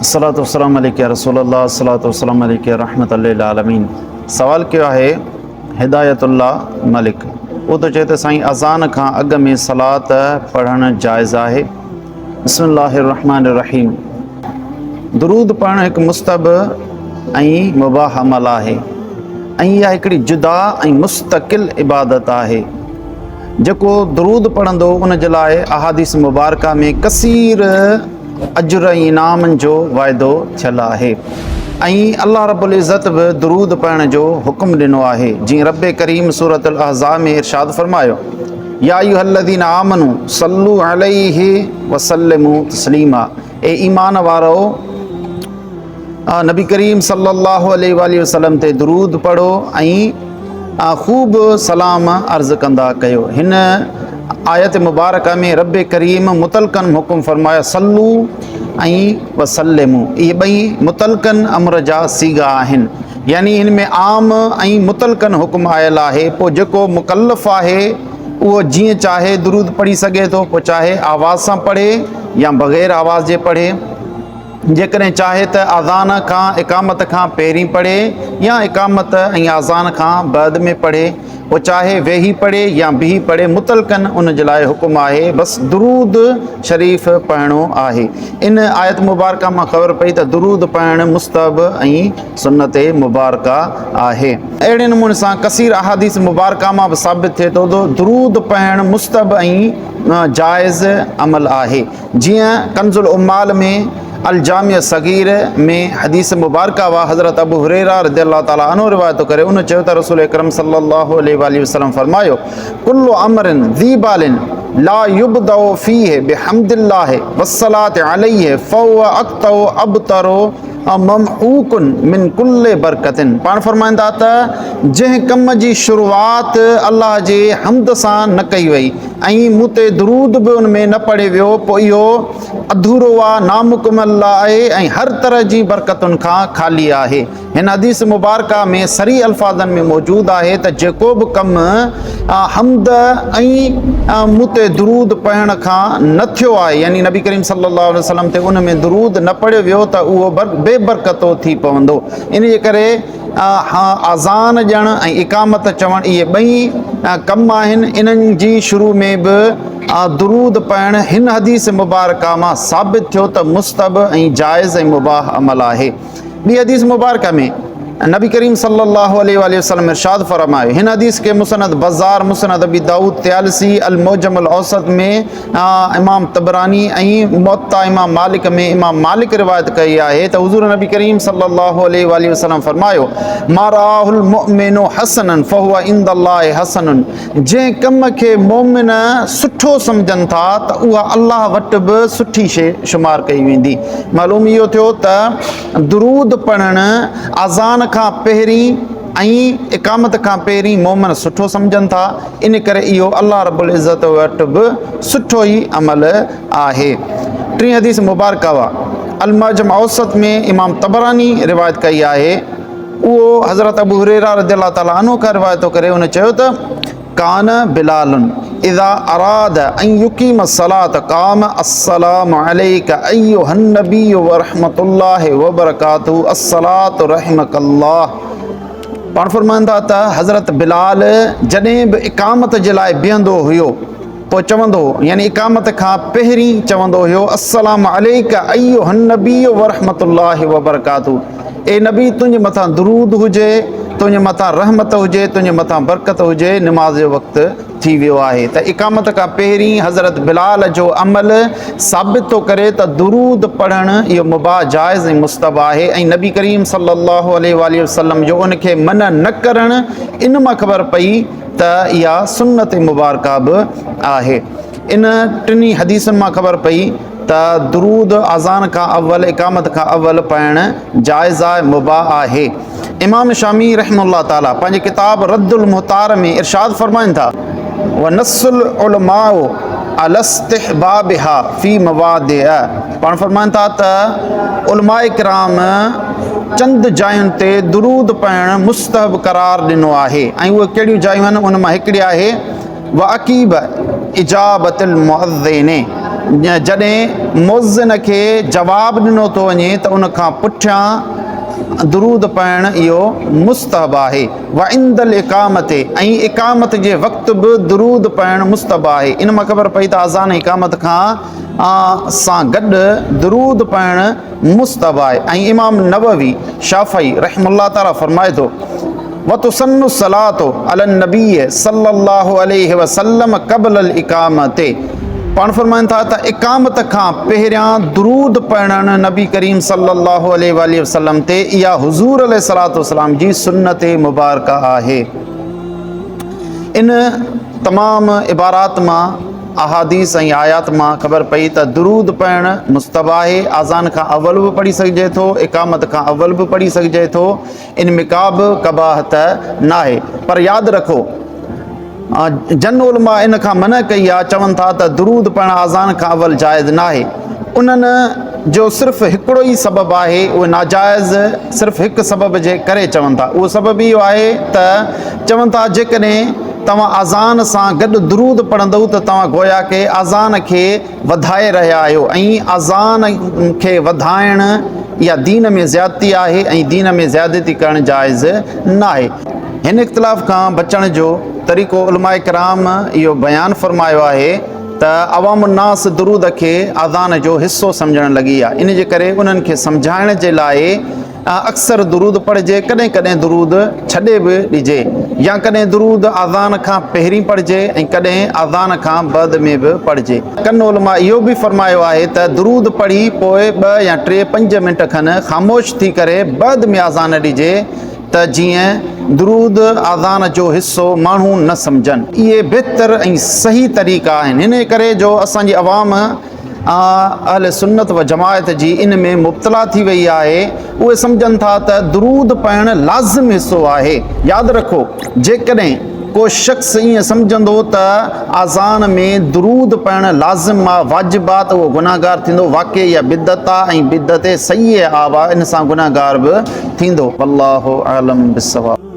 الصلوة والسلام عليک يا رسول الله الصلوة والسلام عليک يا رحمت للعالمين سوال ڪيو آهي هدايت الله ملڪ اهو ٿو چئي ته سائين اذان کان اڳ ۾ صلات پڙهڻ جائز آهي؟ بسم الله الرحمن الرحيم درود پڙهڻ هڪ مستحب ۽ مباح عمل آهي ۽ اها هڪڙي جدا ۽ مستقل عبادت آهي. جيڪو درود پڙهندو ان جي لاء احاديث مبارڪه ۾ ڪثير اجر ۽ انعامن جو وعدو ٿيل آهي ۽ الله رب العزت به درود پڙهڻ جو حڪم ڏنو آهي جيئن رب ڪريم سورة الاحزاب ۾ ارشاد فرمايو يا ايها الذين آمنوا صلوا عليه وسلموا تسليما اي ايمان وارؤ نبي ڪريم صلي الله عليه واٰله وسلم تي درود پڙهو ۽ خوب سلام عرض ڪندا ڪيو. هن آيت مبارڪه ۾ رب ڪريم مطلقاً حڪم فرمايو صلو ۽ وسلمو اهي ٻئي مطلقاً امر جا صيغا آهن يعني هن ۾ عام ۽ مطلقاً حڪم آيل آهي پوء جيڪو مڪلف آهي اهو جيئن چاهي درود پڙهي سگهي ٿو پوء چاهي آواز سان پڙهي يا بغير آواز جي پڙهي. جيڪڏهن چاهي ته اذان کان اقامت کان پهرين پڙهي يا اقامت ۽ اذان کان بعد ۾ پڙهي، پوء چاهي ويهي پڙهي يا بيهي پڙهي مطلقاً ان جي لاء حڪم آهي بس درود شريف پڙهڻو آهي. ان آيت مبارڪه مان خبر پئي ته درود پڙهڻ مستحب ۽ سنت مبارڪه آهي. اهڙي نموني سان ڪثير احاديث مبارڪه مان به ثابت ٿئي ٿو ته درود پڙهڻ مستحب ۽ جائز عمل آهي. جيئن ڪنز العمال ۾ الجامع الصغير ۾ حديث مبارڪه وا حضرت ابو هريره رضي الله تعالٰي عنه روايت ٿو ڪري ان چيو ته رسول اڪرم صلي الله عليه واٰله وسلم فرمايو ڪل امر ذي بال لا يبدأ فيه بحمد الله والصلاة عليه فهو اقطع ابتر ممحوق من ڪل برڪت پاڻ فرمائن ٿا ته جنهن ڪم جي شروعات الله جي حمد سان نه ڪئي وئي ۽ مون تي درود به ان ۾ نه پڙهيو ويو، پوء اهو اڌورو آ، نامڪمل آهي ۽ هر طرح جي برڪتن کان خالي آهي. هن حديث مبارڪه ۾ صريح الفاظن ۾ موجود آهي ته جيڪو به ڪم حمد ۽ مون تي درود پڙهڻ کان نه ٿيو آهي يعني نبي ڪريم صلي الله عليه وسلم تي ان ۾ درود نه پڙهيو ويو ته اهو بي برڪتو ٿي پوندو. ان جي ڪري اذان ڏيڻ ۽ اقامت چوڻ اهي ٻئي ڪم آهن، انهن جي شروع ۾ به درود پڙهڻ هن حديث مبارڪه مان ثابت ٿيو ته مستحب ۽ جائز ۽ مباح عمل آهي. ٻي حديث مبارڪه ۾ نبي ڪريم صلي الله عليه واٰله وسلم ارشاد فرمايو، هن حديث کي مسند بزار، مسند ابي داؤد طيالسي، المعجم الاوسط ۾ امام طبراني ۽ موطا امام مالڪ ۾ امام مالڪ روايت ڪئي آهي ته حضور نبي ڪريم صلي الله عليه واٰله وسلم فرمايو، ما رآه المؤمن حسنا فهو عند الله حسن جنهن ڪم کي مؤمن سٺو سمجهن ٿا ته اها الله وٽ به سٺي شيء شمار ڪئي ويندي. معلوم اهو ٿيو ته درود پڙهڻ اذان کان پهرين ۽ اقامت کان پهرين مؤمن سٺو سمجهن ٿا. ان ڪري اهو الله رب العزت وٽ به سٺو ئي عمل آهي. ٽين حديث مبارڪه وا المعجم اوسط ۾ امام طبراني روايت ڪئي آهي اهو حضرت ابو هريره رضي الله تعالٰي عنه کان روايت ٿو ڪري ان چيو ته ڪان بلال اذا اراد ان يقيم الصلاة قام السلام عليك ايها النبي ورحمة الله وبركاته الصلاة رحمك الله پاڻ فرمائن ٿا ته حضرت بلال جڏهن به اقامت جي لاء بيهندو هيو پوء چوندو هو يعني اقامت کان پهرين چوندو هيو السلام عليڪ ايها النبي ورحمة الله وبرڪاته اي نبي تنهنجي مٿان درود هجي تنهنجي مٿان رحمت هجي تنهنجي مٿان برڪت هجي نماز جو وقت ٿي ويو آهي ته اقامت کان پهرين حضرت بلال جو عمل ثابت ٿو ڪري ته درود پڙهڻ اهو مباح جائز ۽ مستحب آهي ۽ نبي ڪريم صلي الله عليه واٰله وسلم جو ان کي منع نه ڪرڻ ان مان خبر پئي ته اها سنت مبارڪه به آهي. ان ٽنهي حديثن مان خبر پئي ته درود اذان کان اول اقامت کان اول پڙهڻ جائز آهي مباح آهي. امام شامي رحمه الله تعالي پنهنجي ڪتاب رد المحتار ۾ ارشاد فرمائن ٿا، ونص العلماء علي استحبابها في مواضع پاڻ فرمائن ٿا ته علماء ڪرام چند جاين تي درود پڙهڻ مستحب قرار ڏنو آهي ۽ اهي ڪهڙيون جايون آهن ان مان هڪڙي آهي وعقيب اجابت المؤذن. جڏهن مؤذن کي جواب ڏنو ٿو وڃي ته ان کان پٺيان درود پڙهڻ اهو مستحب آهي. وعند الاقامت ۽ اقامت جي وقت به درود پڙهڻ مستحب آهي. ان مان خبر پئي ته اذان ۽ اقامت کان سان گڏ درود پڙهڻ مستحب آهي ۽ امام نووي شافعي رحمه الله تعالٰي فرمائي ٿو وتسن الصلاة علي النبي صلي الله عليه وسلم قبل الاقامت پاڻ فرمائن ٿا ته اقامت کان پهريان درود پڙهڻ نبي ڪريم صلي الله عليه واله وسلم تي اها حضور عليه الصلوة والسلام جي سنت مبارڪه آهي. ان تمام عبارات مان احاديث ۽ آيات مان خبر پئي ته درود پڙهڻ مستحب آهي، اذان کان اول به پڙهي سگهجي ٿو، اقامت کان اول به پڙهي سگهجي ٿو، ان ۾ ڪا به قباحت ناهي. پر ياد رکو جن علماء ان کان منع ڪئي آهي، چون ٿا ته درود پڙهڻ اذان کان اول جائز ناهي، انهن جو صرف هڪڙو ئي سبب آهي، اهي ناجائز صرف هڪ سبب جي ڪري چون ٿا، اهو سبب اهو آهي ته چون ٿا جيڪڏهن توهان اذان سان گڏ درود پڙهندؤ ته توهان گويا ڪه اذان کي وڌائي رهيا آهيو ۽ اذان کي وڌائڻ اها دين ۾ زيادتي آهي ۽ دين ۾ زيادتي ڪرڻ جائز ناهي. هن اختلاف کان بچڻ جو طريقو علماء ڪرام اهو بيان فرمايو آهي ته عوام الناس درود کي اذان جو حصو سمجهڻ لڳي آهي ان جي ڪري انهن کي سمجهائڻ جي لاء اڪثر درود پڙهجي، ڪڏهن ڪڏهن درود ڇڏي به ڏجي يا ڪڏهن درود اذان کان پهرين پڙهجي ۽ ڪڏهن اذان کان بعد ۾ به پڙهجي. ڪن علماء اهو به فرمايو آهي ته درود پڙهي پوء ٻه يا ٽي پنج منٽ کن خاموش ٿي ڪري بعد ۾ اذان ڏجي ته جيئن درود اذان جو حصو ماڻهو نه سمجهن. اهي بهتر ۽ صحيح طريقا آهن انهي ڪري جو اسان جي عوام اهل سنت و جماعت جي ان ۾ مبتلا ٿي وئي آهي اهي سمجهن ٿا ته درود پڙهڻ لازم حصو آهي ياد رکو جيڪڏهن ڪو شخص ائين سمجهندو ته اذان ۾ درود پڙهڻ لازم آ واجب آ ته اهو گنهگار ٿيندو واقعي اها بدعت آ ۽ بدعت سيئه آ ان سان گنهگار به ٿيندو والله اعلم بالصواب.